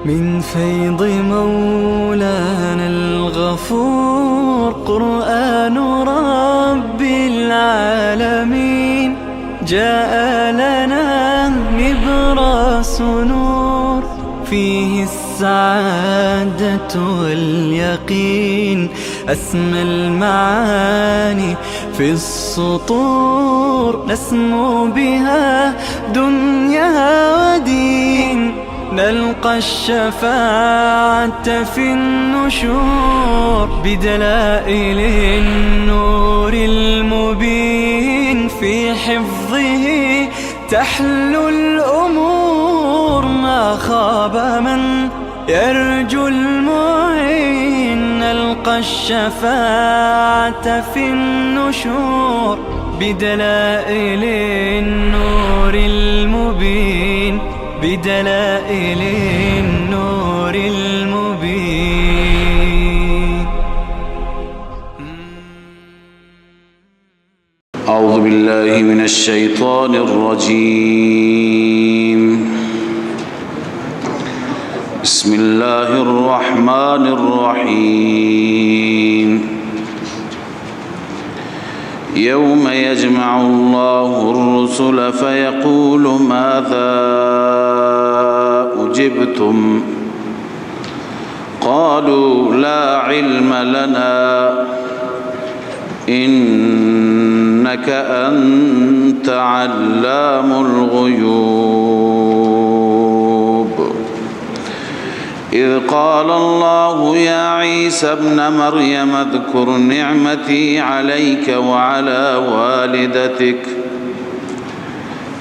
من فيض مولانا الغفور. قرآن رب العالمين جاء لنا نبراس نور، فيه السعادة واليقين، أسمى المعاني في السطور، نسمو بها دنيا ودين، نلقى الشفاعة في النشور، بدلائل النور المبين، في حفظه تحلو الأمور، ما خاب من يرجو المعين، نلقى الشفاعة في النشور، بدلائل النور المبين، بدلائل النور المبين. أعوذ بالله من الشيطان الرجيم. بسم الله الرحمن الرحيم. يوم يجمع الله الرسل فيقول ماذا أجبتم قالوا لا علم لنا إنك أنت علام الغيوب. إذ قال الله يا عيسى ابن مريم اذكر نعمتي عليك وعلى والدتك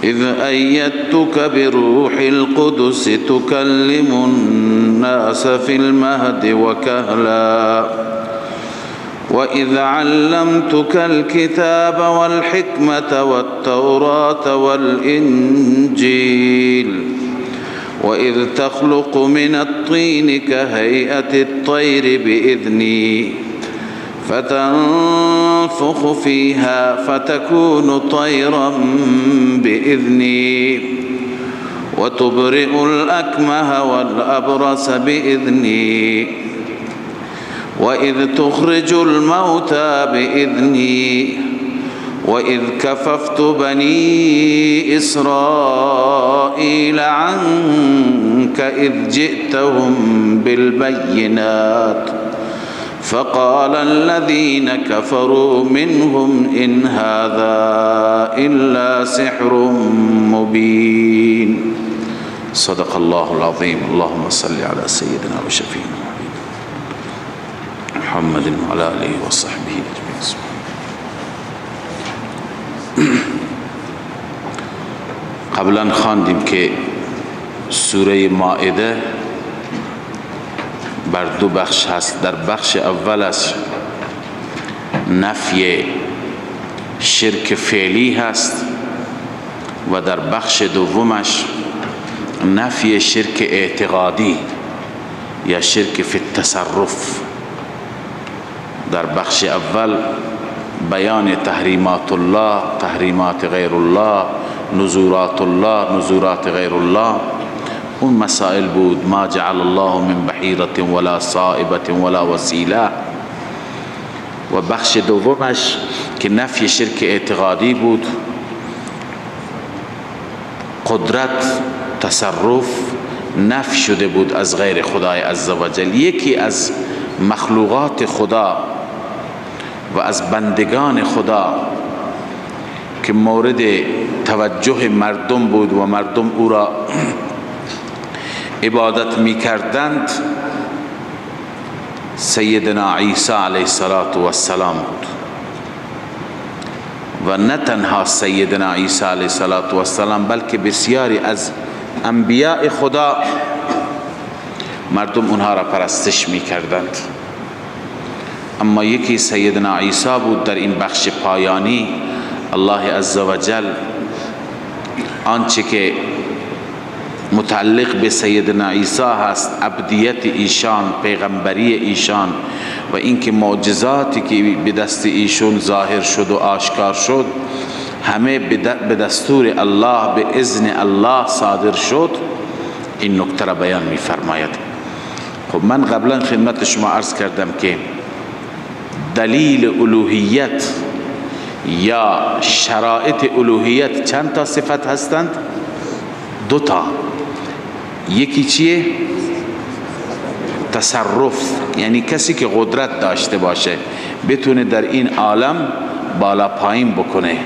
إذ أيدتك بروح القدس تكلم الناس في المهد وكهلا وإذ علمتك الكتاب والحكمة والتوراة والإنجيل وإذ تخلق من الطين كهيئة الطير بإذني فتنفخ فيها فتكون طيرا بإذني وتبرئ الأكمه والأبرص بإذني وإذ تخرج الموتى بإذني وإذ كففت بني إسرائيل عنك إذ جئتهم بالبينات فقال الذين كفروا منهم إن هذا إلا سحر مبين. صدق الله العظيم. اللهم صل على سيدنا وشفينا محمد وعلى آله وصحبه أجمعين. قبلا خواندیم که سوره مائده بر دو بخش هست. در بخش اولش نفی شرک فعلی هست و در بخش دومش نفی شرک اعتقادی یا شرک فی التصرف. در بخش اول بیان تحریمات الله، تحریمات غیر الله، نذورات الله، نذورات غیر الله، اون مسائل بود. ما جعل الله من بحیرة ولا صائبة ولا وسیله. و بخش دومش که نفی شرک اعتقادی بود، قدرت تصرف نفی شده بود از غیر خدای عزوجل. یکی از مخلوقات خدا و از بندگان خدا که مورد توجه مردم بود و مردم او را عبادت می کردند، سیدنا عیسی علیه السلام بود. و نه تنها سیدنا عیسی علیه السلام، بلکه بسیاری از انبیاء خدا مردم اونها را پرستش می کردند. اما یکی سیدنا عیسی بود. در این بخش پایانی الله عزوجل آنچه که متعلق به سیدنا عیسی هست، عبدیت ایشان، پیغمبری ایشان و اینکه معجزاتی که به دست ایشون ظاهر شد و آشکار شد، همه به دستور الله، به اذن الله صادر شد. این نکته را بیان می فرماید. خب من قبلا خدمت شما عرض کردم که دلیل الوهیت یا شرایط الوهیت چند تا صفت هستند؟ دو تا. یکی چیه؟ تصرف، یعنی کسی که قدرت داشته باشه بتونه در این عالم بالا پایین بکنه،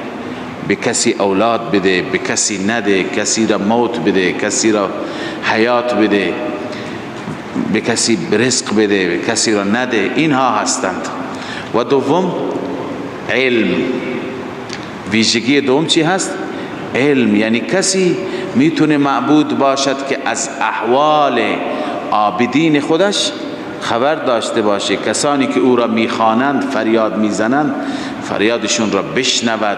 به کسی اولاد بده، به کسی نده، کسی را موت بده، کسی را حیات بده، به کسی رزق بده، به کسی را نده، اینها هستند. و دوم علم. ویژگی دوم چی هست؟ علم، یعنی کسی میتونه معبود باشد که از احوال عابدین خودش خبر داشته باشه، کسانی که او را میخوانند، فریاد میزنند، فریادشون را بشنود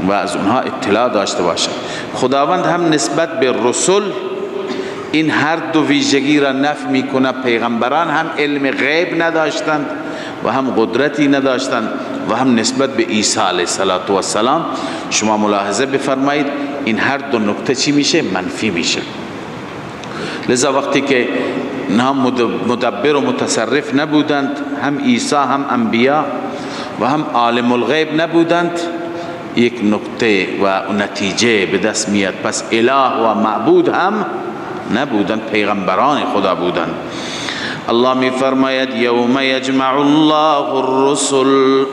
و از اونها اطلاع داشته باشد. خداوند هم نسبت به رسول این هر دو ویژگی را نفی میکنه. پیغمبران هم علم غیب نداشتند و هم قدرتی نداشتند و هم نسبت به عیسی علیه السلام شما ملاحظه بفرمایید این هر دو نکته چی میشه؟ منفی میشه. لذا وقتی که نه مدبر و متصرف نبودند، هم عیسی هم انبیا و هم عالم الغیب نبودند، یک نکته و نتیجه به دست میاد. پس اله و معبود هم نبودند، پیغمبران خدا بودند. الله می فرماید یوم یجمع الله الرسل،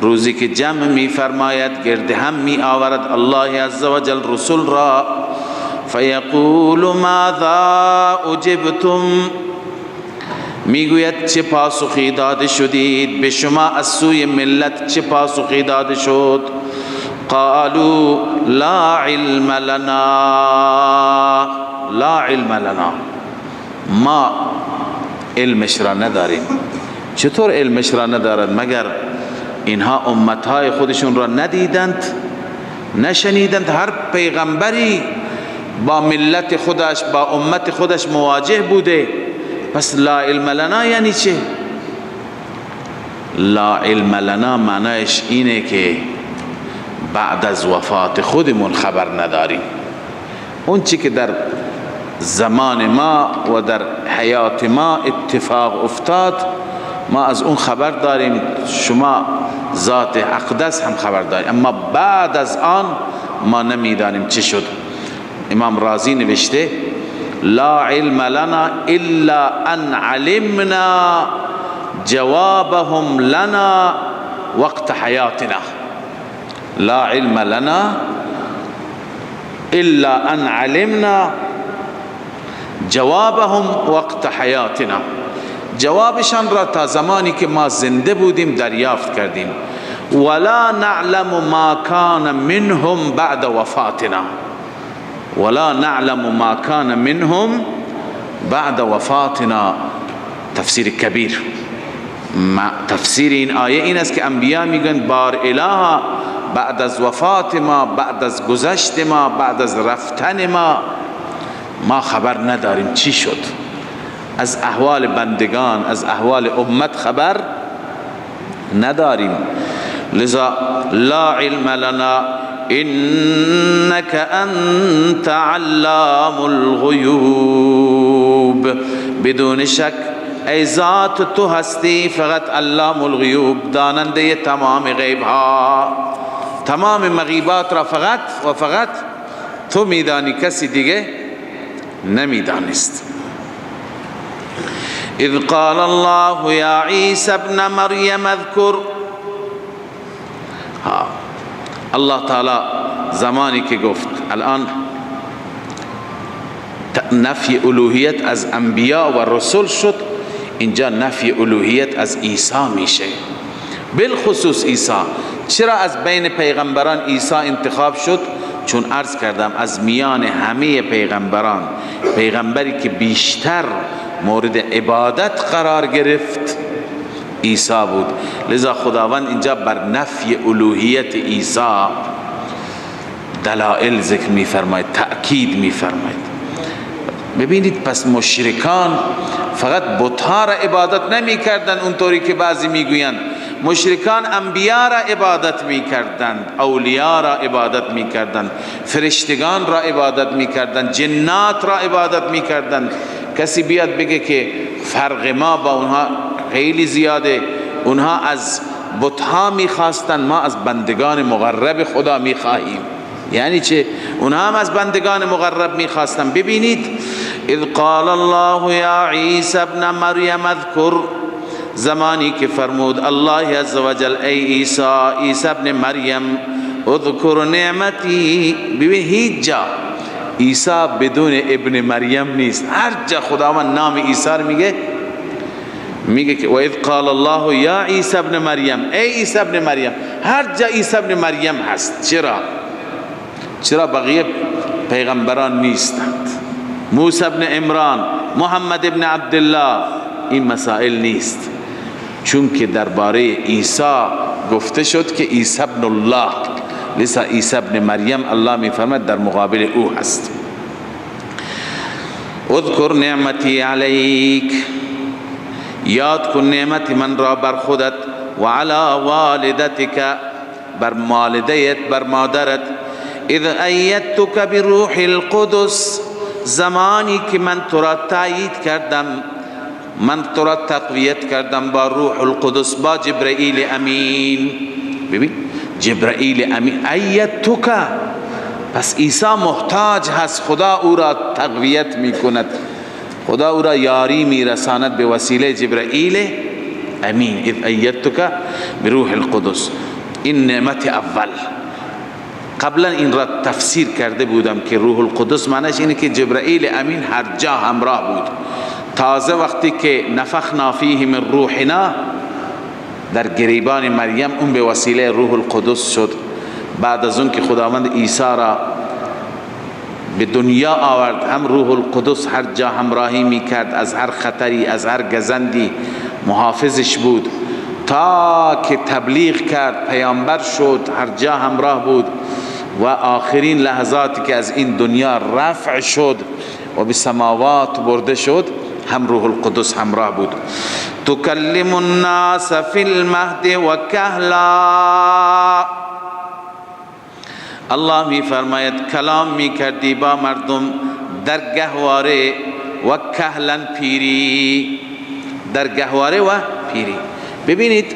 روزی که جمع می فرماید، گرد هم می آورد الله عزوجل رسول را. فیقول ماذا اجبتم، میگوید چه پاسخی داده شدید به شما، از سوی ملت چه پاسخی داده شد؟ قالوا لا علم لنا، لا علم لنا، ما علمش را نداریم. چطور علمش را ندارند؟ مگر اینها امتهای خودشون را ندیدند، نشنیدند؟ هر پیغمبری با ملت خودش، با امت خودش مواجه بوده. پس لا علم لنا یعنی چه؟ لا علم لنا معنیش اینه که بعد از وفات خودمون خبر نداریم. اون چی که در زمان ما و در حیات ما اتفاق افتاد ما از اون خبر داریم، شما ذات اقدس هم خبر داریم، اما بعد از آن ما نمیدانیم چه شد. امام رازی نوشته لا علم لنا الا ان علمنا جوابهم لنا وقت حیاتنا، لا علم لنا الا ان علمنا جوابهم وقت حیاتنا، جوابشان را تا زمانی که ما زنده بودیم دریافت کردیم. ولا نعلم ما کان منهم بعد وفاتنا، ولا نعلم ما کان منهم بعد وفاتنا. تفسیر کبیر، تفسیر این آیه این است که انبیا میگن بار اله بعد از وفات ما، بعد از گذشت ما، بعد از رفتن ما، ما خبر نداریم چی شد. از احوال بندگان، از احوال امت خبر نداریم. لذا لا علم لنا انك انت علام الغیوب، بدون شک ای ذات تو هستی فقط علام الغیوب، داننده تمام غیب ها، تمام مغیبات را فقط و فقط تو میدانی، کسی دیگه نمیدانست. اذ قال الله یا عیسی ابن مریم اذکر، الله تعالی زمانی که گفت، الان نفی الوهیت از انبیا و رسول شد، اینجا نفی الوهیت از عیسی میشه، بالخصوص عیسی. چرا از بین پیغمبران عیسی انتخاب شد؟ چون عرض کردم از میان همه پیغمبران پیغمبری که بیشتر مورد عبادت قرار گرفت عیسی بود. لذا خداوند اینجا بر نفی الوهیت عیسی دلائل ذکر می فرماید، تأکید می فرماید. ببینید پس مشرکان فقط بت‌ها را عبادت نمی کردن اونطوری که بعضی میگویند، مشرکان انبیا را عبادت می کردند، اولیا را عبادت می کردند، فرشتگان را عبادت می کردند، جنات را عبادت می کردند. کسی بیاد بگه که فرق ما با اونها خیلی زیاده، اونها از بتها میخواستند، ما از بندگان مقرب خدا میخواهیم. یعنی چه؟ اونها هم از بندگان مقرب میخواستند. ببینید اذ قال الله یا عیسی ابن مریم اذکر، زمانی که فرمود الله عزوجل ای عیسی، عیسی ابن مریم، اذکر نعمتی. ببین هیچ جا عیسی بدون ابن مریم نیست. هر جا خداوند نام عیسی رو میگه، میگه که و اذ قال الله یا عیسی ابن مریم، ای عیسی ابن مریم. هر جا عیسی ابن مریم هست. چرا؟ چرا بقیه پیغمبران نیستند؟ موسی ابن عمران، محمد ابن عبدالله، این مسائل نیست. چون که درباره عیسی گفته شد که عیسی ابن الله، لذا عیسی ابن مریم الله میفرماید در مقابل او هست. اذکر نعمتی علیک، یاد کن نعمت من را بر خودت، و علی والدتک، بر والدیت، بر مادرت. اذ ایدتک بروح القدس، زمانی که من تو را تایید کردم، من تو را تقویت کردم با روح القدس، با جبرئیل امین. ببین جبرئیل امین، ایدتک، پس عیسی محتاج هست، خدا او را تقویت میکند، خدا او را یاری میرساند به وسیله جبرئیل امین. اذ ایدتک بروح القدس. این نعمت اول. قبلا این را تفسیر کرده بودم که روح القدس معنیش اینه که جبرئیل امین هر جا همراه بود. تازه وقتی که نفخنا فیه من روحنا، در گریبان مریم، اون به وسیله روح القدس شد. بعد از اون که خداوند عیسی را به دنیا آورد، هم روح القدس هر جا همراهی میکرد، از هر خطری، از هر گزندی محافظش بود، تا که تبلیغ کرد، پیامبر شد، هر جا همراه بود و آخرین لحظاتی که از این دنیا رفع شد و به سماوات برده شد، هم روح القدس همراه بود. تکلم الناس فی المهد و کهلا، الله می فرماید کلام می کردی با مردم در گهواره و کهلا پیری، در گهواره و پیری. ببینید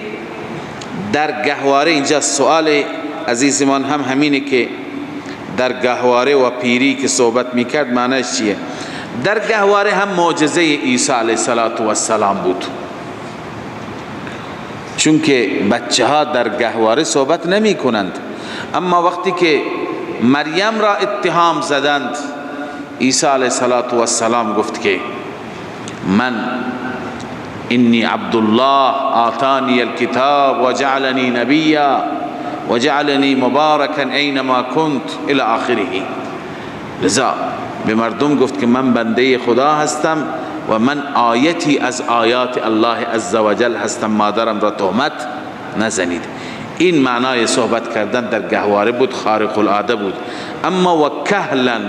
در گهواره، اینجا سوال عزیزمان هم همینه که در گهواره و پیری که صحبت میکرد معنیش چیه؟ در گهواره هم معجزه عیسی علیه السلام بود، چون که بچه ها در گهواره صحبت نمی کنند. اما وقتی که مریم را اتهام زدند، عیسی علیه السلام گفت که من انی عبدالله آتانی الکتاب وجعلنی نبیا وجعلنی مبارکا اینما کنت الی آخره. لذا به مردم گفت که من بنده خدا هستم و من آیتی از آیات الله عزوجل هستم، مادرم را تهمت نزنید. این معنای صحبت کردن در گهواره بود، خارق العاده بود. اما و کهلا،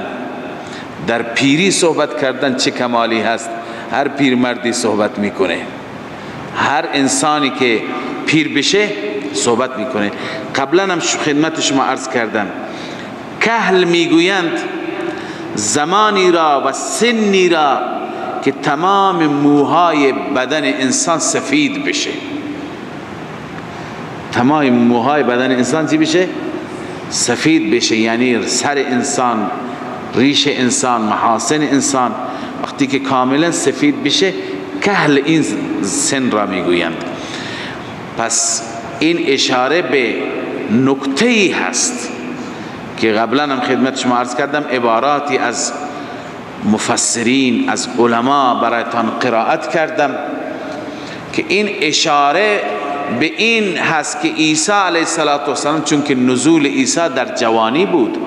در پیری صحبت کردن چه کمالی هست؟ هر پیرمردی صحبت میکنه، هر انسانی که پیر بشه صحبت میکنه. قبلا هم خدمت شما عرض کردم، کهل میگویند زمانی را و سنی را که تمام موهای بدن انسان سفید بشه. تمام موهای بدن انسان چی بشه؟ سفید بشه، یعنی سر انسان، ریش انسان، محاسن انسان وقتی که کاملا سفید بشه کهل این سن را میگویند. پس این اشاره به نکته‌ای هست که قبلا هم خدمت شما عرض کردم، عباراتی از مفسرین، از علما برایتان قرائت کردم که این اشاره به این هست که عیسی علیه السلام، چون که نزول عیسی در جوانی بود،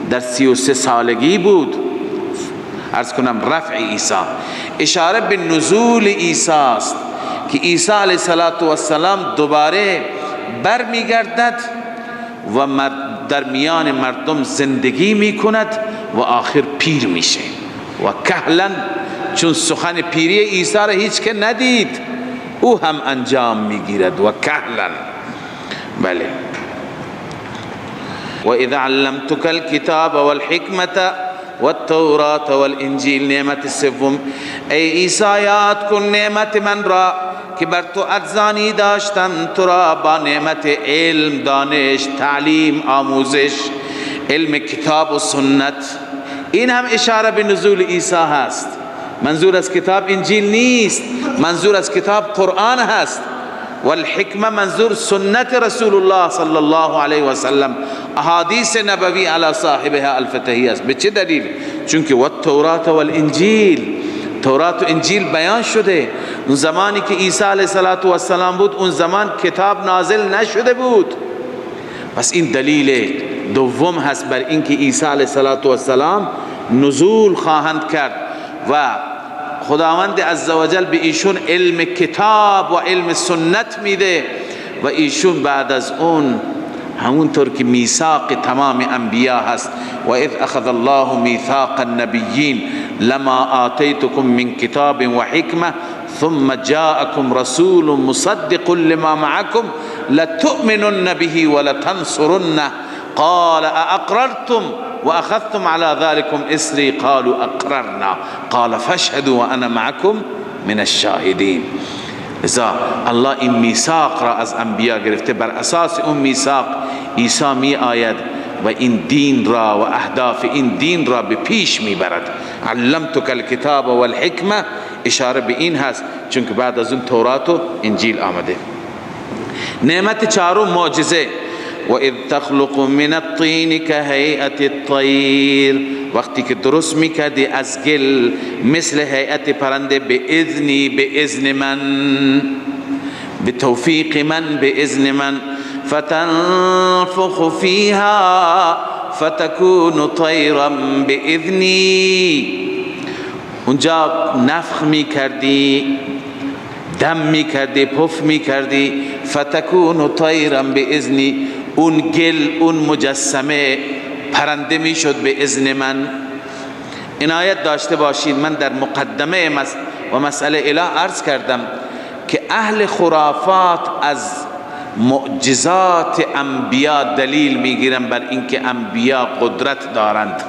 در 33 سالگی بود، عرض کنم رفع عیسی، اشاره به نزول عیسی است که عیسی علیه السلام دوباره بر میگردد و در میان مردم زندگی میکند و آخر پیر میشه. و کهلا، چون سخن پیری عیسی را هیچ که ندید، او هم انجام میگیرد. و کهلا، بله. و اذا علمتك الكتاب والحکمة والتوراة والانجیل. نعمت سوم، ای عیسی یاد کن نعمت من را که بر تو ارزانی داشتم، تو را با نعمت علم، دانش، تعلیم، آموزش، علم کتاب و سنت. این هم اشاره به نزول عیسی هست. منظور از کتاب انجیل نیست، منظور از کتاب قرآن هست. والحکمه منظور سنت رسول الله صلی الله علیه و سلم، احادیث نبوی علی صاحبها الفتحی است. به چه دلیل؟ چون که والتورات والانجیل، تورات و انجیل بیان شده. اون زمانی که عیسی علیه السلام بود، اون زمان کتاب نازل نشده بود. پس این دلیل دوم هست بر اینکه عیسی علیه السلام نزول خواهند کرد و خداوند عزوجل به ایشون علم کتاب و علم سنت میده و ایشون بعد از اون همونطور که میثاق تمام انبیا هست، و اذ اخذ الله میثاق النبیین لما آتیتکم من کتاب و حکمه ثم جاءکم رسول مصدق لما معکم لتؤمنن به ولتنصرنه قال ااقررتم واخذتم على ذلكم اصري قالوا اقررنا قال فاشهدوا وانا معكم من الشاهدین. لذا الله این میثاق را از انبیا گرفته، بر اساس اون میثاق عیسی می آید و این دین را و اهداف این دین را به پیش میبرد. علمتک الکتاب والحکمه اشاره به این هست، چون که بعد از اون تورات و انجیل آمده. نعمت چهارم معجزه، و اذ تخلق من الطین كهیئة الطیر. وقتی که درست میکردی از گل مثل هیئت پرنده، به اذنی، به اذن من، به توفیق من، به اذن من، فتنفخ فیها فتكون طیرا باذنی. اونجا نفخ میکردی، دم میکردی، پف میکردی، فتكون طیرا باذنی، اون گل، اون مجسمه پرنده میشد به اذن من. عنایت داشته باشید، من در مقدمه و مسئله اله عرض کردم که اهل خرافات از معجزات انبیا دلیل میگیرن بر اینکه انبیا قدرت دارند،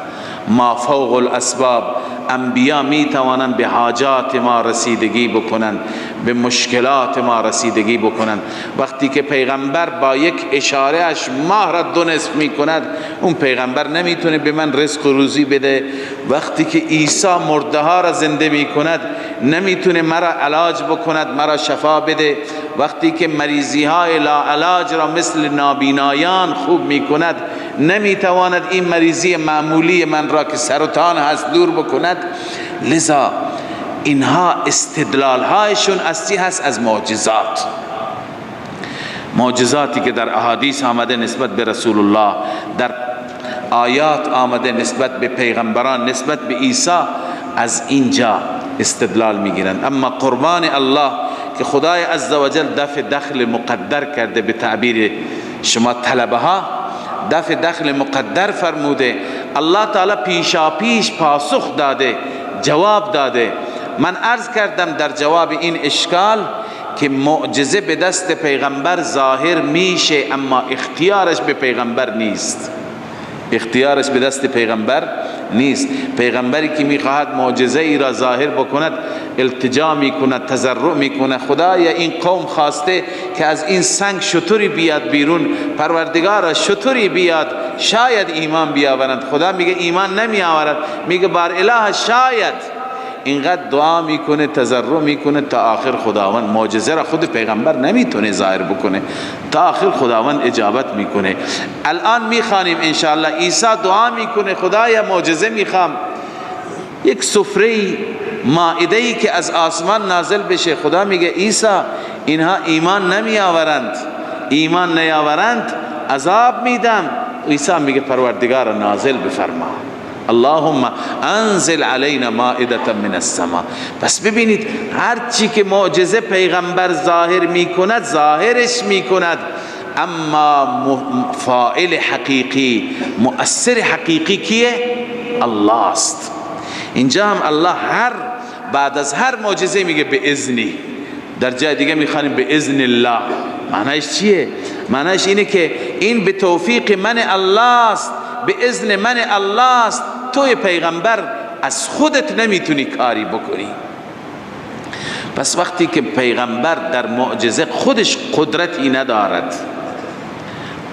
ما فوق الاسباب، انبیا میتوانند به حاجات ما رسیدگی بکنند، به مشکلات ما رسیدگی بکنند. وقتی که پیغمبر با یک اشاره اش ماه را دو نصف میکند، اون پیغمبر نمیتونه به من رزق و روزی بده. وقتی که عیسی مرده ها را زنده میکند، نمیتونه مرا علاج بکند، مرا شفا بده. وقتی که مریضی های لا علاج را مثل نابینایان خوب میکند، نمیتواند این مریضی معمولی من را که سرطان هست دور بکند. لذا اینها استدلال هایشون اصلی هست از معجزات، معجزاتی که در احادیث آمده نسبت به رسول الله، در آیات آمده نسبت به پیغمبران، نسبت به عیسی، از اینجا استدلال میگیرند. اما قربان الله که خدای عزوجل دفع دخل مقدر کرده، به تعبیر شما طلبه ها دفع دخل مقدر فرموده، الله تعالی پیشا پیش پاسخ داده، جواب داده. من عرض کردم در جواب این اشکال که معجزه به دست پیغمبر ظاهر میشه، اما اختیارش به پیغمبر نیست، اختیارش به دست پیغمبر نیست. پیغمبری که میخواهد معجزه ای را ظاهر بکند، التجا میکند، تضرع میکنه، خدایا این قوم خواسته که از این سنگ شتری بیاد بیرون، پروردگارا شتری بیاد، شاید ایمان بیاورند. خدا میگه ایمان نمی آورد، میگه بار اله شاید. اینقدر دعا میکنه، تضرع میکنه تا آخر خداوند معجزه را خود پیغمبر نمیتونه ظاهر بکنه، تا آخر خداوند اجابت میکنه. الان میخوانیم انشاءالله عیسی دعا میکنه، خدایا معجزه میخوام، یک سفره مائده که از آسمان نازل بشه. خدا میگه عیسی اینها ایمان نمی آورند، ایمان نیاورند عذاب میدم. عیسی میگه پروردگار نازل بفرما، اللهم انزل علینا مائده من السماء. پس ببینید هر چی که معجزه پیغمبر ظاهر میکند، ظاهرش میکند، اما فاعل حقیقی، مؤثر حقیقی کیه؟ الله است. اینجا هم الله هر بعد از هر معجزه میگه به اذنی، در جای دیگه میخوانیم به اذن الله. معنیش چیه؟ معنیش اینه که این به توفیق من الله است، به اذن من الله است. توی پیغمبر از خودت نمیتونی کاری بکنی. پس وقتی که پیغمبر در معجزه خودش قدرتی ندارد،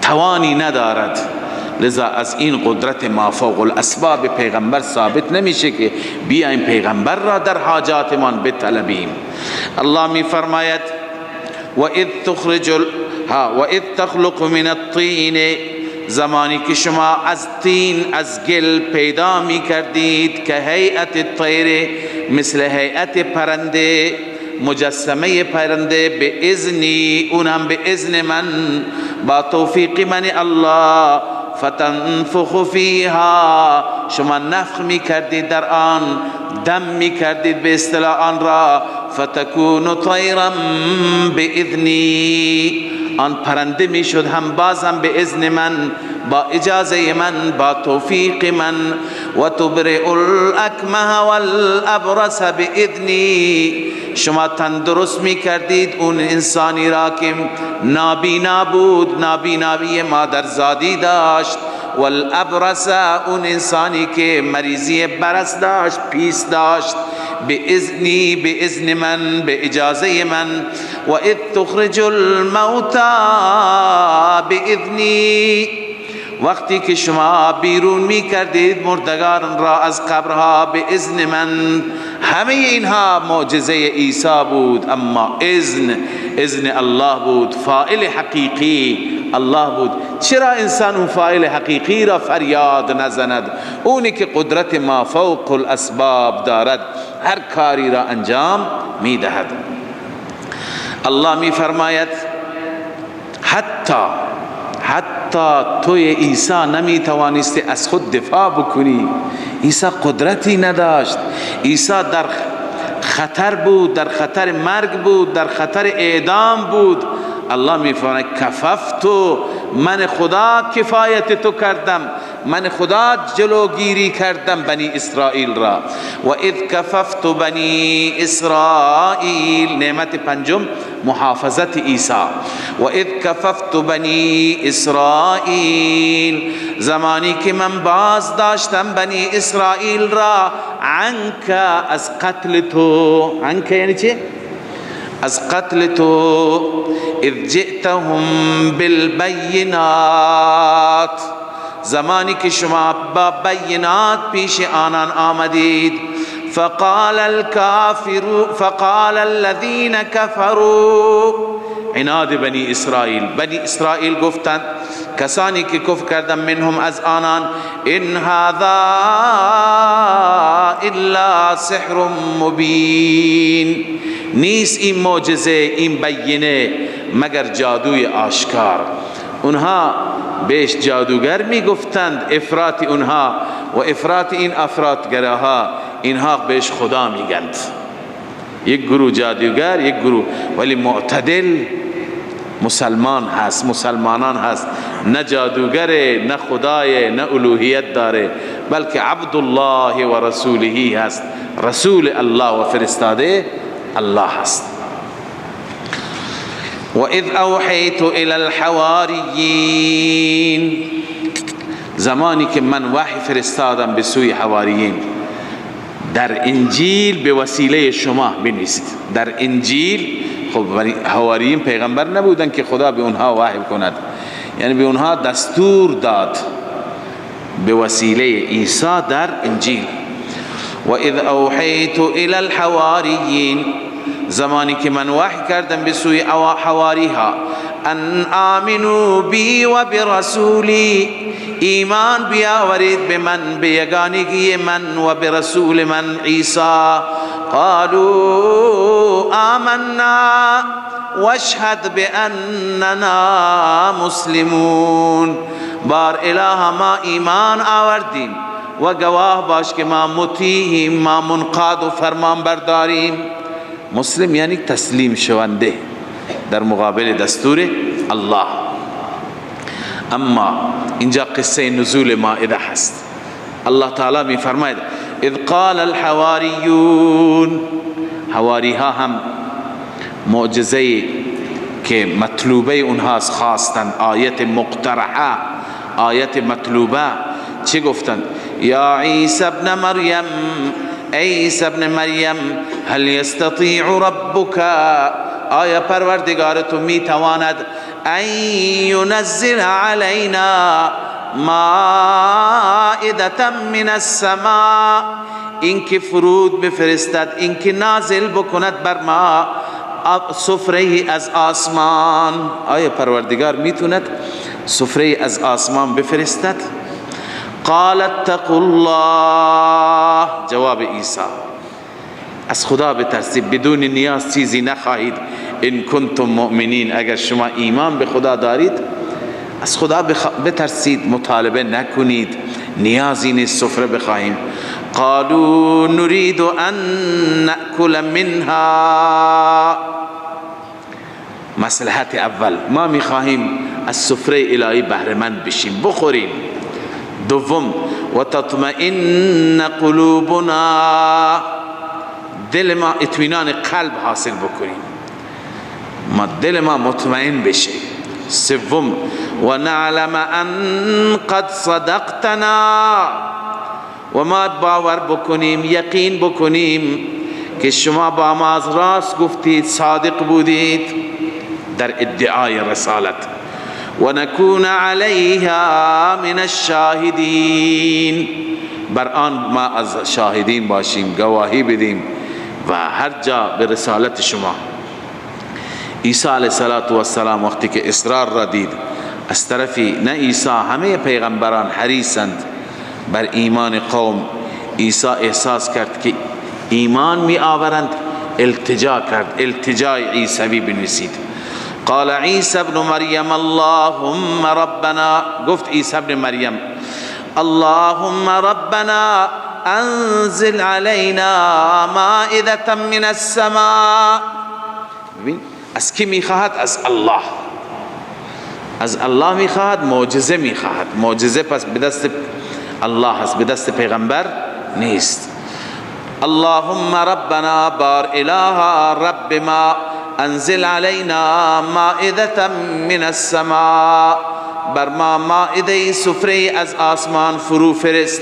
توانی ندارد، لذا از این قدرت ما فوق الاسباب پیغمبر ثابت نمیشه که بیایم پیغمبر را در حاجاتمان بطلبیم. الله می فرماید و اذ تخرج و اذ تخلق من الطین، زمانی که شما از طین، از گل پیدا می کردید که هیئت الطیر، مثل هیئت پرنده، مجسمه پرنده، به اذنی، اونم به اذن من، با توفیق من الله، فتنفخ فیها، شما نفخ می کردید در آن، دم می کردید به اصطلاح آن را، فتکون طیرا باذنی، آن پرنده می شد هم بازم به اذن من، با اجازه من، با توفیق من. و تبرئ الاکمه والابرص باذنی، شما تندرست می کردید اون انسانی را که نابینا بود، نابینایی مادرزادی داشت، والابرص، اون انسانی که مریضی برص داشت، پیس داشت، به اذنی، به اذن من، به اجازه من. و اذ تخرج الموتی باذنی، وقتی که شما بیرون می کردید مردگان را از قبرها به اذن من. همه اینها معجزه عیسی بود، اما اذن، اذن الله بود، فاعل حقیقی الله بود. چرا انسان اون فاعل حقیقی را فریاد نزند؟ اونی که قدرت ما فوق الاسباب دارد، هر کاری را انجام می دهد. الله می فرماید حتی توی عیسی نمی توانستی از خود دفاع بکنی. عیسی قدرتی نداشت، عیسی در خطر بود، در خطر مرگ بود، در خطر اعدام بود. الله می فرماید کففتو، من خدا کفایت تو کردم، من خدا جلوگیری کردم بنی اسرائیل را. و اذ کففت بنی اسرائیل، نعمت پنجم محافظت عیسی. و اذ کففت بنی اسرائیل، زمانی که من باز داشتم بنی اسرائیل را، عنک، از قتل تو. عنک یعنی چه؟ از قتل تو. اذ جئتهم بالبینات، زمانی که شما با بینات پیش آنان آمدید. فقال الكافر، فقال الذين كفروا، عناد بنی اسرائیل، بنی اسرائیل گفتند، کسانی که کفر کردند، منهم، از آنان، ان هذا الا سحر مبین، نیست این معجزه، این بینه، مگر جادوی آشکار. اونها بهش جادوگر میگفتند، افراط اونها و افراط این افراطگراها، اینها بهش خدا میگند. یک گروه جادوگر، یک گروه ولی معتدل مسلمان هست، مسلمانان هست، نه جادوگر، نه خدای، نه الوهیت داره، بلکه عبدالله و رسوله هست، رسول الله و فرستاده الله هست. و اذ اوحیت الی الحواریین، زمانی که من وحی فرستادم به سوی حواریین، در انجیل به وسیله شما بنویسید. در انجیل، خب حواریین پیغمبر نبودن که خدا به اونها وحی کند، یعنی به اونها دستور داد به وسیله عیسی در انجیل. و اذ اوحیت الی الحواریین، زمانی که من وحی کردم به سوی حواریها، ان آمنوا بی و برسولی، ایمان بیاورید به من، به یگانگی من و به رسول من عیسی. قالوا آمنا واشهد باننا مسلمون، بار اله ما ایمان آوردیم و گواه باش که ما مطیعیم، ما منقاد و فرمان برداریم. مسلم یعنی تسلیم شونده در مقابل دستور الله. اما اینجا قصه نزول مائده هست. الله تعالی می فرماید اذ قال الحواریون، حواریها هم معجزه که مطلوبه اونها خواستند، آیت مقترحه، آیت مطلوبه، چه گفتند؟ یا عیسی ابن مریم، عیسی ابن مریم، هل یستطیع ربک، آیا پروردگار تو میتواند ان ینزل علینا مائدة من السماء، اینکه فرود بفرستد، اینکه نازل بکند بر ما سفره از آسمان. آیا پروردگار میتوند سفره از آسمان بفرستد؟ قال اتقوا الله، جواب عیسی، از خدا بترسید، بدون نیاز چیزی نخواهید، ان کنتم مؤمنین، اگر شما ایمان به خدا دارید از خدا بترسید، مطالبه نکنید، نیازی نیست سفره بخواهیم. قالوا نريد ان نأكل منها، مصلحت اول، ما میخواهیم از سفره الهی بهره مند بشیم، بخوریم. دوم، و تطمئن قلوبنا، دل ما اطمینان قلب حاصل بکنیم، ما دل ما مطمئن بشه. سوم، و نعلم ان قد صدقتنا، و ما باور بکنیم، یقین بکنیم که شما با ما از راست گفتید، صادق بودید در ادعای رسالت. و نکون علیها من الشاهدین، بر آن ما از شاهدین باشیم، گواهی بدیم و هر جا به رسالت شما. عیسی علیه السلام وقتی که اصرار را دید از طرفی، نه عیسی، همه پیغمبران حریصند بر ایمان قوم، عیسی احساس کرد که ایمان می آورند، التجا کرد، التجای عیسوی بنویسید. قال عیسی ابن مریم اللهم ربنا، گفت عیسی ابن مریم اللهم ربنا انزل علینا مائدة من السماء. ببین از کی میخواهد؟ از الله، از الله میخواهد، معجزه میخواهد. معجزه پس به دست الله هست، به دست پیغمبر نیست. اللهم ربنا، بار الها رب ما، انزل علینا مائدة من السماء، بر ما مائده سفره از آسمان فرو فرست.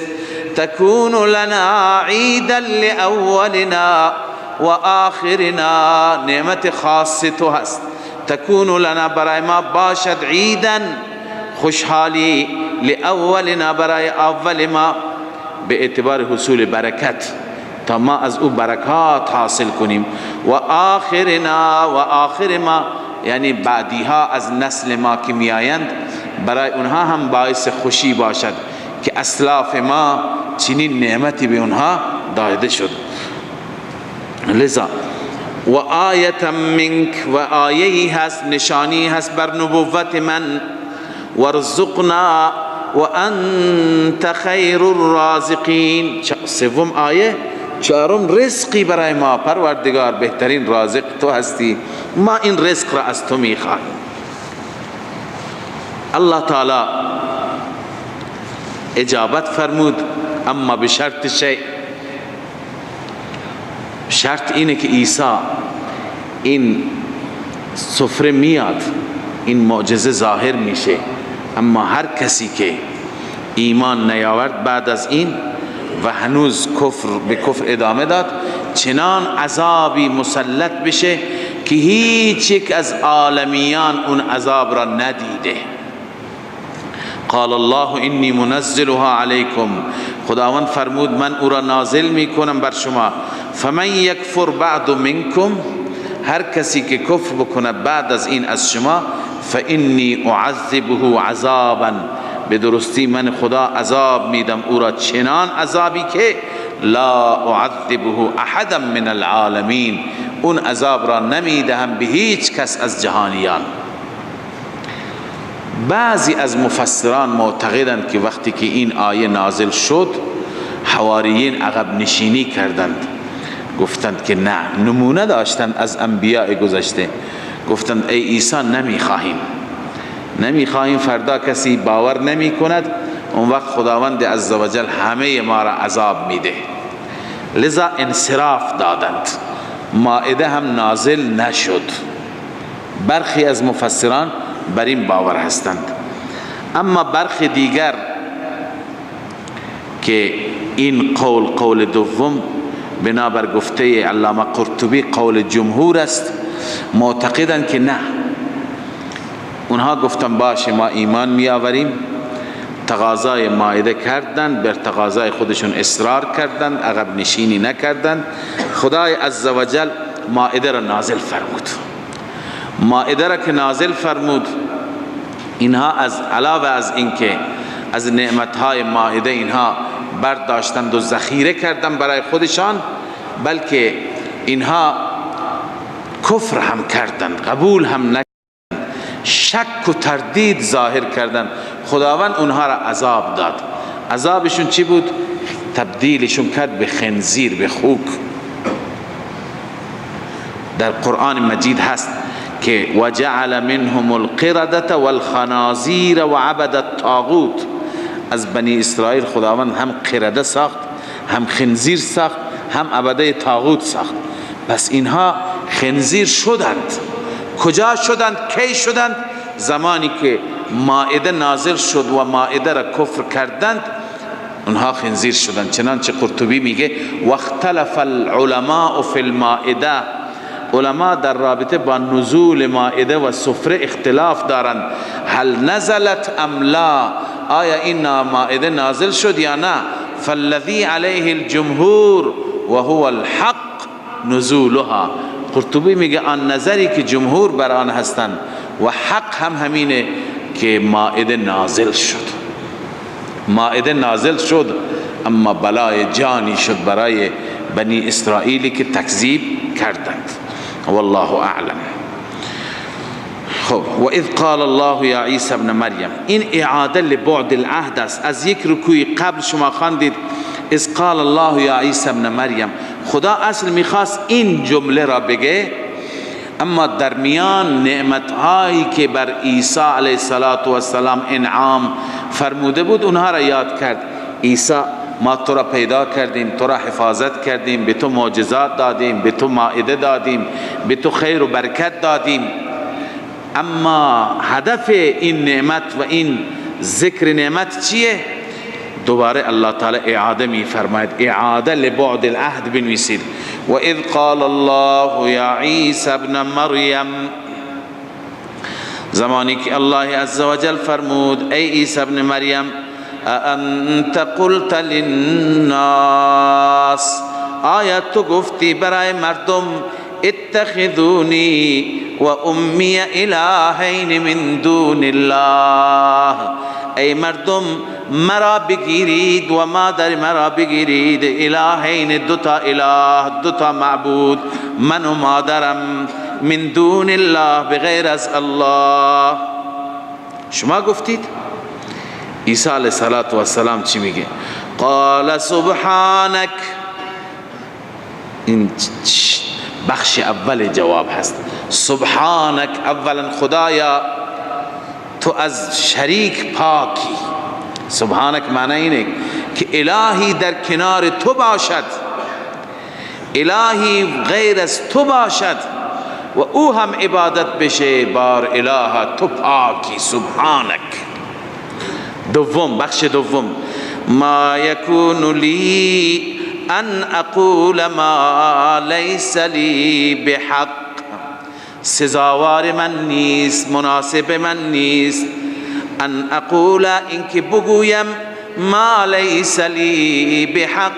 تکون لنا عیدا لأولنا و آخرنا، نعمت خاص تو هست. تکون لنا، برای ما باشد، عیدا خوشحالی، لأولنا برای اول ما، به اعتبار حصول برکت، تا ما از او برکات حاصل کنیم. و آخرنا، و آخر ما یعنی بعدیها از نسل ما که میآیند، برای اونها هم باعث خوشی باشد که اسلاف ما چنین نعمتی به اونها داده شد. لذا و آیة منک، و آیه‌ای هست، نشانی هست بر نبوت من. وارزقنا و انت خیر الرازقین، سوم آیه. چهارم رزقی برای ما، پروردگار بهترین رازق تو هستی، ما این رزق را از تو میخواهیم. الله تعالی اجابت فرمود، اما به شرط شیء. شرط اینه که عیسی این سفره میاد، این معجزه ظاهر میشه، اما هر کسی که ایمان نیاورد بعد از این و هنوز کفر به کفر ادامه داد، چنان عذابی مسلط بشه که هیچ یک از عالمیان اون عذاب را ندیده. قال الله انی منزلها علیکم، خداوند فرمود من او را نازل میکنم بر شما. فمن یکفر بعد منکم، هر کسی که کفر بکنه بعد از این از شما، فانی اعذبه عذابا، به درستی من خدا عذاب میدم او را، چنان عذابی که لا اعذبه احدا من العالمین، اون عذاب را نمیدهم به هیچ کس از جهانیان. بعضی از مفسران معتقدند که وقتی که این آیه نازل شد، حواریین عقب نشینی کردند، گفتند که نه، نمونه داشتند از انبیاء گذشته، گفتند ای عیسی نمیخواهیم، نمیخواهیم فردا کسی باور نمی کند، اون وقت خداوند عزوجل همه ما را عذاب میده. لذا انصراف دادند، مائده هم نازل نشد. برخی از مفسران بر این باور هستند. اما برخی دیگر که این قول، قول دوم، بنابر گفته علامه قرطبی قول جمهور است، معتقدند که نه، اونها گفتن باشه ما ایمان می آوریم، تقاضای مائده کردند، بر تقاضای خودشون اصرار کردند، عقب نشینی نکردند. خدای عزوجل مائده را نازل فرمود. مائده را که نازل فرمود، اینها از علاوه از اینکه از نعمتهای مائده اینها برداشتند و ذخیره کردند برای خودشان، بلکه اینها کفر هم کردند، قبول هم نکردند، شک و تردید ظاهر کردند. خداوند اونها را عذاب داد. عذابشون چی بود؟ تبدیلشون کرد به خنزیر، به خوک. در قرآن مجید هست که وجعل منهم القردة والخنازیر وعبد الطاغوت. از بنی اسرائیل خداوند هم قرده ساخت، هم خنزیر ساخت، هم عبده طاغوت ساخت. پس اینها خنزیر شدند. کجا شدند؟ کی شدند؟ زمانی که مائده نازل شد و مائده را کفر کردند، اونها خنزیر شدند. چنانچه قرطبی میگه واختلف العلماء فی المائده، علما در رابطه با نزول مائده و سفره اختلاف دارند. هل نزلت ام لا، آیا این مائده نازل شد یا نه؟ فالذی علیه الجمهور و هو الحق نزولها. قرطبی میگه آن نظری که جمهور بر آن هستند و حق هم همینه که مائده نازل شد. مائده نازل شد، اما بلای جانی شد برای بنی اسرائیلی که تکذیب کردند. والله اعلم. خب و اذ قال الله یا عیسی ابن مریم، این اعاده لبعد العهد است. از یک رکوع قبل شما خواندید اذ قال الله یا عیسی ابن مریم. خدا اصل میخواست این جمله را بگه، اما در میان نعمتهایی که بر عیسی علیه السلام انعام فرموده بود اونها را یاد کرد. عیسی ما تو را پیدا کردیم، تو را حفاظت کردیم، به تو معجزات دادیم، به تو مائده دادیم، به تو خیر و برکت دادیم. اما هدف این نعمت و این ذکر نعمت چیه؟ دوباره الله تعالی اعاده می فرماید، اعاده لبعد العهد بنویسید. و اذ قال الله یا عیسی ابن مریم، زمانی که الله عزوجل فرمود ای عیسی ابن مریم، انت قلت للناس، آیا تو گفتی برای مردم اتخذونی و امی الهین من دون الله، ای مردم مرا بگیرید و مادر مرا بگیرید، الهین دوتا اله، دوتا معبود، من و مادرم، من دون الله، بغیر از الله. شما گفتید؟ عیسی علیه السلام چی میگه؟ قال سبحانک. این بخش اول جواب هست. سبحانک، اولا خدایا تو از شریک پاکی. سبحانک معنی اینه که الهی در کنار تو باشد، الهی غیر از تو باشد و او هم عبادت بشه، بار اله تو پاکی، سبحانک. دوم، بخش دوم، ما یکون لی ان اقول ما لیس لی بحق، سزاوار من نیست، مناسب من نیست، ان اقول، اینکه بگویم، ما لیس لی بحق،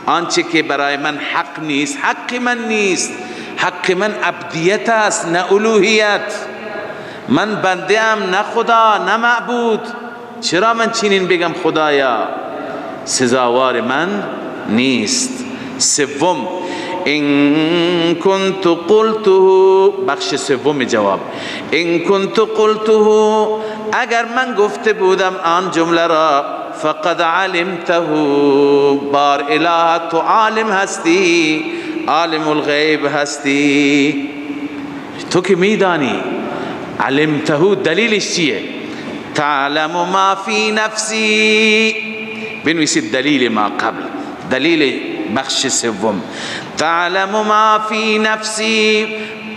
آنچه که برای من حق نیست، حق من نیست. حق من عبدیت است نه الوهیت. من بنده ام نه خدا نه معبود. چرا من چنین بگم خدایا؟ سزاوار من نیست. سوم، ان كنت قلته، بخش سوم جواب، ان كنت قلته، اگر من گفته بودم آن جمله را، فقد علمته، بار اله تو عالم هستی، عالم الغیب هستی، تو که میدانی. علمته دلیلش چیه؟ تعلم ما فی نفسی. بنویسید دلیل ما قبل، دلیل بخش سوم. تعلم ما فی نفسی،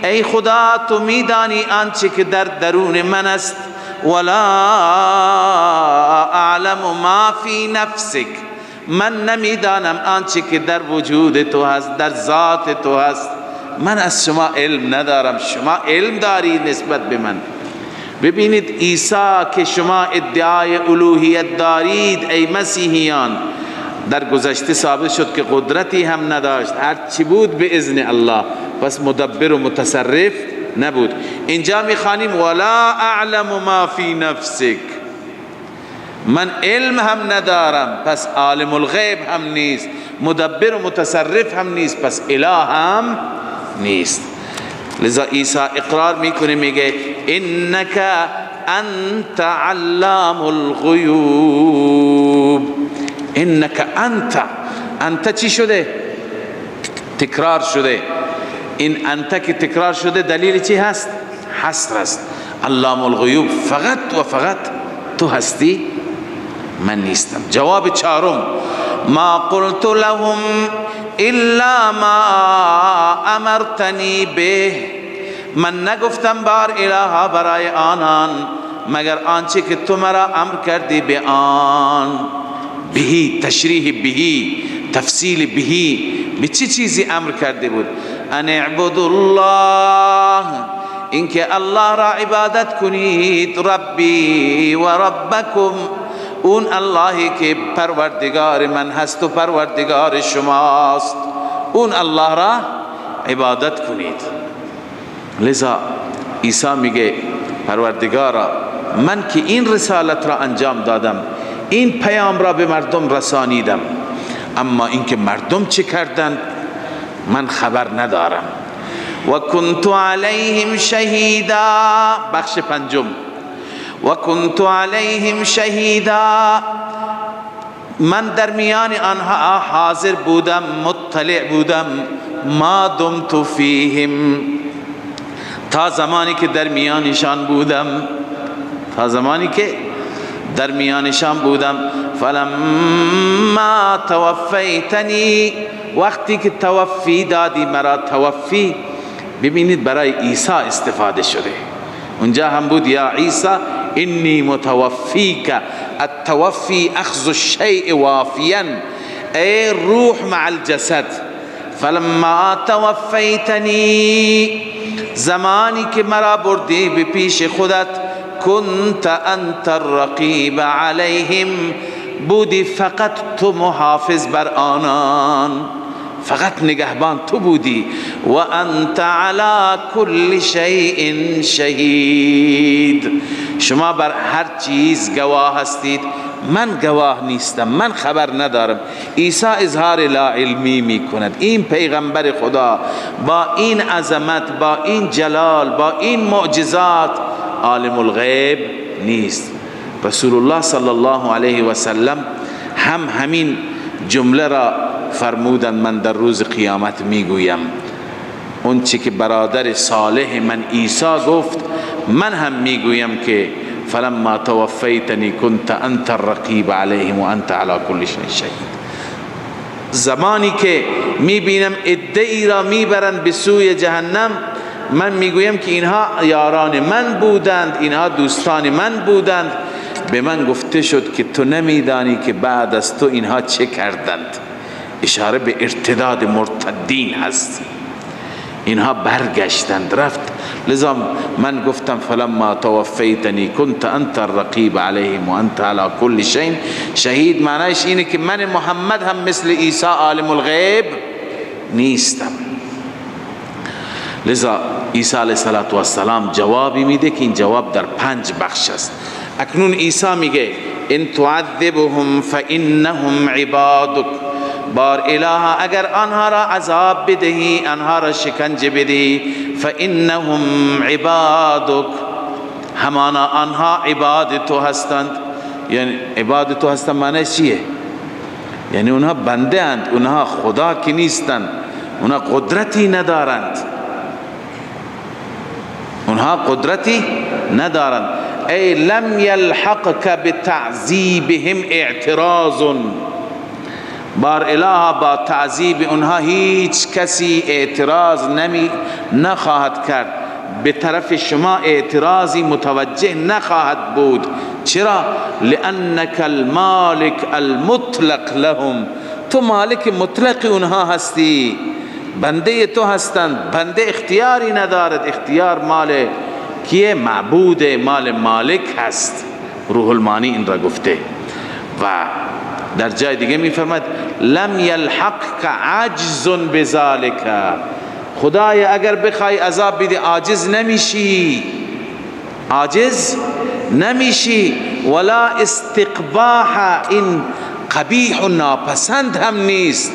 ای خدا تو میدانی آنچه که در درون من است. ولا اعلم ما فی نفسک، من نمیدانم آنچه که در وجود تو هست، در ذات تو هست. من از شما علم ندارم، شما علم داری نسبت به من. ببینید عیسی که شما ادعای الوهیت دارید ای مسیحیان، در گذشته ثابت شد که قدرتی هم نداشت، هر چی بود به اذن الله، پس مدبر و متصرف نبود. اینجا میخوانیم ولا اعلم ما فی نفسک، من علم هم ندارم، پس عالم الغیب هم نیست، مدبر و متصرف هم نیست، پس اله هم نیست. لذا عیسی اقرار میکنه، میگه انک انت علام الغیوب. انک انت، انت چی شده؟ تکرار شده. این انت که تکرار شده دلیل چی هست؟ حصر است. علام الغیوب فقط و فقط تو هستی، من نیستم. جواب چهارم، ما قلت لهم الا ما امرتنی به، من نگفتم بار الها برای آنان مگر آنچه که تو مرا امر کردی به آن. بهی، تشریح بهی، تفصیل بهی، به چه چیزی امر کرده بود؟ ان اعبدوا الله، اینکه الله را عبادت کنید، ربی و ربکم، اون اللهی که پروردگار من هست و پروردگار شماست، اون الله را عبادت کنید. لذا عیسی میگه پروردگارا من که این رسالت را انجام دادم، این پیام را به مردم رسانیدم، اما اینکه مردم چه کردند من خبر ندارم. و کنت علیهم شهیدا، بخش پنجم، و کنت علیهم شهیدا، من در میان آنها حاضر بودم، مطلع بودم، ما دمت فیهم، تا زمانی که در میانشان بودم، تا زمانی که در میانشان بودم. فلما توفیتنی، وقتی که توفی دادی مرا، توفی ببینید برای عیسی استفاده شده، اونجا هم بود یا عیسی انی متوفیک، التوفی اخذ الشیء وافیا، ای روح مع الجسد. فلما توفیتنی، زمانی که مرا بردی به پیش خودت، کنت انت الرقیب علیهم، بودی فقط تو محافظ بر آنان، فقط نگهبان تو بودی. و انت علی کل شیء شهید، شما بر هر چیز گواه هستید، من گواه نیستم، من خبر ندارم. عیسی اظهار لا علمی می کند. این پیغمبر خدا با این عظمت، با این جلال، با این معجزات، عالم الغیب نیست. رسول الله صلی الله علیه و سلم هم همین جمله را فرمودن، من در روز قیامت میگویم اون چی که برادر صالح من عیسی گفت، من هم میگویم که فلما توفیتنی کنت انت الرقیب علیهم و انت علی کل شیء شهید. زمانی که میبینم عده‌ای را میبرند به سوی جهنم، من میگویم که اینها یاران من بودند، اینها دوستان من بودند. به من گفته شد که تو نمیدانی که بعد از تو اینها چه کردند. اشاره به ارتداد مرتدین هست، اینها برگشتند رفت. لذا من گفتم فلما توفیتنی کنت انت الرقیب علیهم و انت علی کل شیء شهید. معنیش اینه که من محمد هم مثل عیسی عالم الغیب نیستم. لذا عیسی علیه السلام جوابی میده که این جواب در 5 بخش است. اکنون عیسی میگه ان تعذبهم فانهم عبادک، بار اله اگر آنها را عذاب بدهی، آنها را شکنجه بدهی، فانهم عبادک، همانا آنها عباد تو هستند. یعنی عباد تو هستند معنیش چیه؟ یعنی اونها بنده اند، اونها خدا که نیستند، اونها قدرتی ندارند، اونها قدرتی ندارند. ای لم یلحقک بتعذیبهم اعتراض، بار اله با تعذیب اونها هیچ کسی اعتراض نخواهد کرد، به طرف شما اعتراضی متوجه نخواهد بود. چرا؟ لانک المالک المطلق لهم، تو مالک مطلق اونها هستی، بنده تو هستند، بنده اختیاری ندارد، اختیار مال کیه؟ معبود، مال مالک هست. روح المانی این را گفته. و در جای دیگه میفرماد لم یلحقک عجز بذلک، خدای اگر بخوای عذاب بدی عاجز نمیشی، عاجز نمیشی. ولا استقباح، این قبیح و ناپسند هم نیست،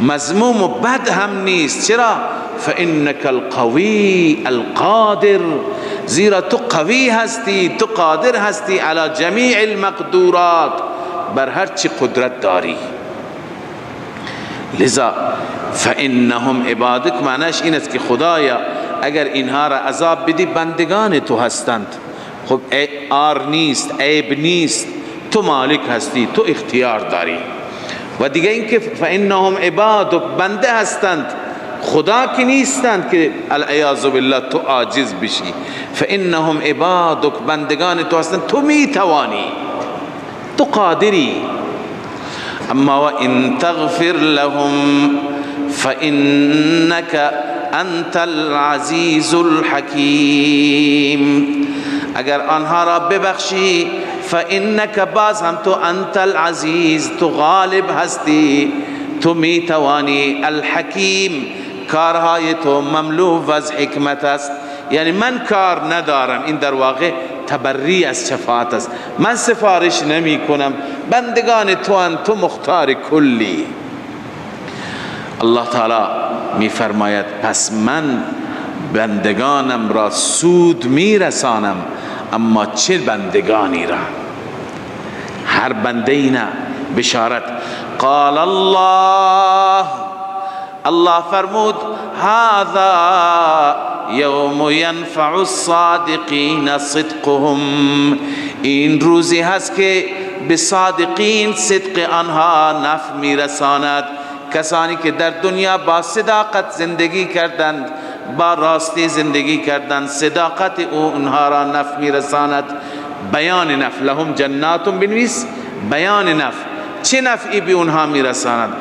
مذموم و بد هم نیست. چرا؟ فإنك القوی القادر، زیرا تو قوی هستی، تو قادر هستی، علی جمیع المقدورات، بر هر چی قدرت داری. لذا فإنهم عبادک معنیش این است که خدایا اگر اینها را عذاب بدی بندگان تو هستند، خب آر نیست، عیب نیست، تو مالک هستی، تو اختیار داری. و دیگه اینکه فإنهم عبادک، بنده هستند، خدا که نیستند که العیاذ بالله تو عاجز بشی. فإنهم عبادک، بندگان تو هستند، تو میتوانی، تو قادری. اما و ان تغفر لهم فإنك انت العزیز الحکیم، اگر آنها را ببخشی فإنك، باز هم تو انت العزیز، تو غالب هستی، تو میتوانی، الحکیم، کارهای تو مملو از حکمت است. یعنی من کار ندارم، این در واقع تبری از شفاعت است، من سفارش نمی کنم، بندگان تو ان، تو مختار کلی. الله تعالی می فرماید پس من بندگانم را سود می رسانم، اما چه بندگانی را؟ هر بنده ای نه. بشارت قال الله، الله فرمود هذا یوم ینفع الصادقین صدقهم، این روزی هست که به صادقین صدق آنها نفع میرساند. کسانی که در دنیا با صداقت زندگی کردند، با راستی زندگی کردند، صداقت او اونها را نفع میرساند. بیان نفع، لهم جنات، بنویس بیان نفع، چه نفعی به اونها میرساند؟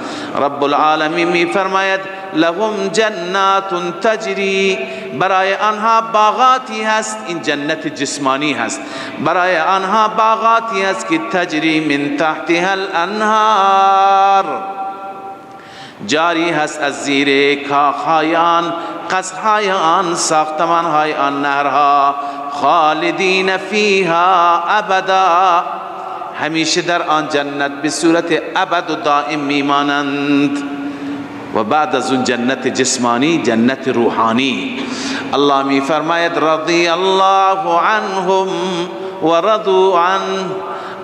رب العالمین میفرماید لهم جنات تجری، برای آنها باغاتی هست، این جنت جسمانی هست، برای آنها باغاتی هست که تجری من تحتها الانهار، جاری هست از زیر کاخهای آن، قصرهای آن، ساختمانهای آن، نهرها، خالدین فیها ابدا، همیشه در آن جنت به صورت ابد و دائم میمانند. و بعد از اون جنت جسمانی، جنت روحانی. الله می فرماید رضی الله عنهم و رضوا عنه،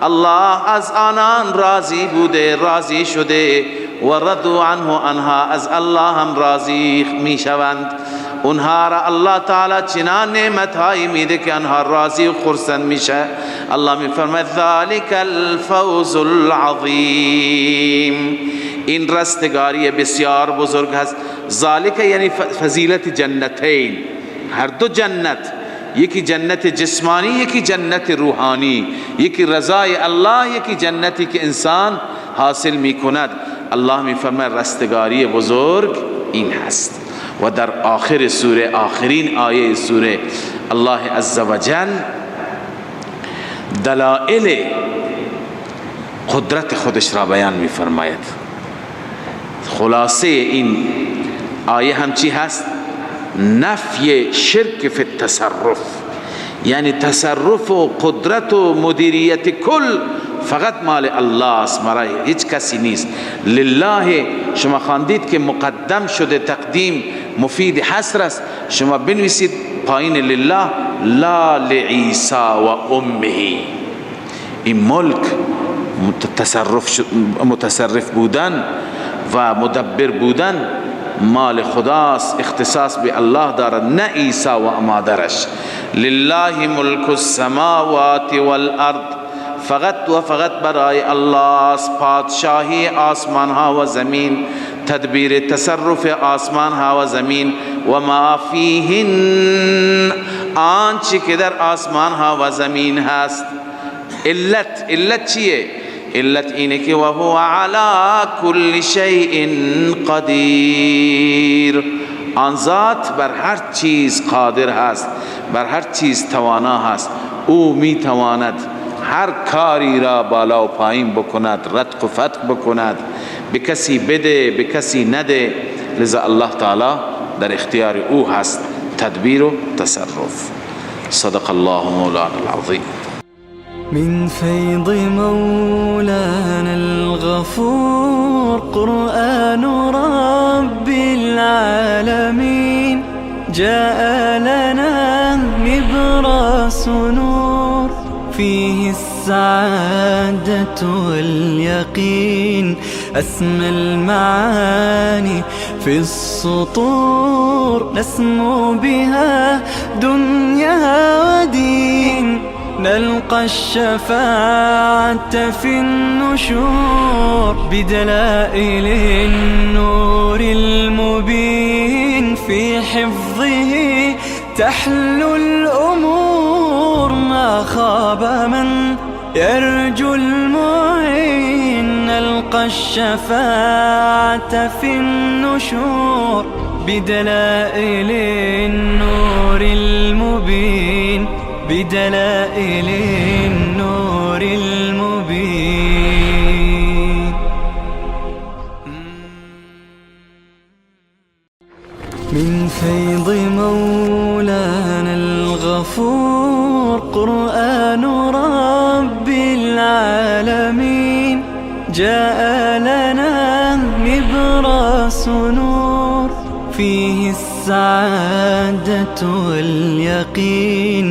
الله از آنان راضی بوده، راضی شده، و رضوا عنه، آنها از الله هم راضی می شوند. اونها را الله تعالی چنان نعمت هایی میده که آنها راضی و خرسند میشه. الله می فرماید ذلک الفوز العظیم، این رستگاری بسیار بزرگ هست. ذالک یعنی فضیلت جنتین، هر دو جنت، یکی جنت جسمانی، یکی جنت روحانی، یکی رضای الله، یکی جنتی که انسان حاصل میکند. الله می فرماید رستگاری بزرگ این هست. و در آخر سوره، آخرین آیه سوره، الله عزوجل دلائل قدرت خودش را بیان می فرماید. خلاصه این آیه هم چی هست؟ نفی شرک فی التصرف، یعنی تصرف و قدرت و مدیریت کل فقط مال الله است، برای هیچ کسی نیست. لله، شما خواندید که مقدم شده، تقدیم مفید حصر است. شما بنویسید پایین لله، لا لعیسی و امه. این ملک متصرف بودن و مدبر بودن مال خداست، اختصاص به الله دارد، نه عیسی و مادرش. لله ملک السماوات والارض فقط و فقط برای الله است. پادشاهی آسمان ها و زمین، تدبیر تصرف آسمان ها و زمین، و ما فیهن، آنچه که در آسمان ها و زمین هست. علت چیه؟ علت اینه که و هو علی کل شیء قدیر، آن ذات بر هر چیز قادر هست، بر هر چیز توانا هست. او می تواند هر کاری را بالا و پایین بکند، رتق و فتق بکند، به کسی بده به کسی نده. لذا الله تعالی در اختیار او هست تدبیر و تصرف. صدق الله مولانا العظیم. من فیض مولانا الغفور قرآن رب العالمین جاء لنا نبراس نور فيه السعادة واليقين أسمى المعاني في السطور نسمو بها دنيا ودين نلقى الشفاعة في النشور بدلائل النور المبين في حفظه تحلو الأمور ما خاب من يرجو المعين نلقى الشفاعة في النشور بدلائل النور المبين بدلائل النور المبين. من فيض مولانا الغفور قرآن رب العالمين جاء لنا نبراس نور فيه السعادة واليقين.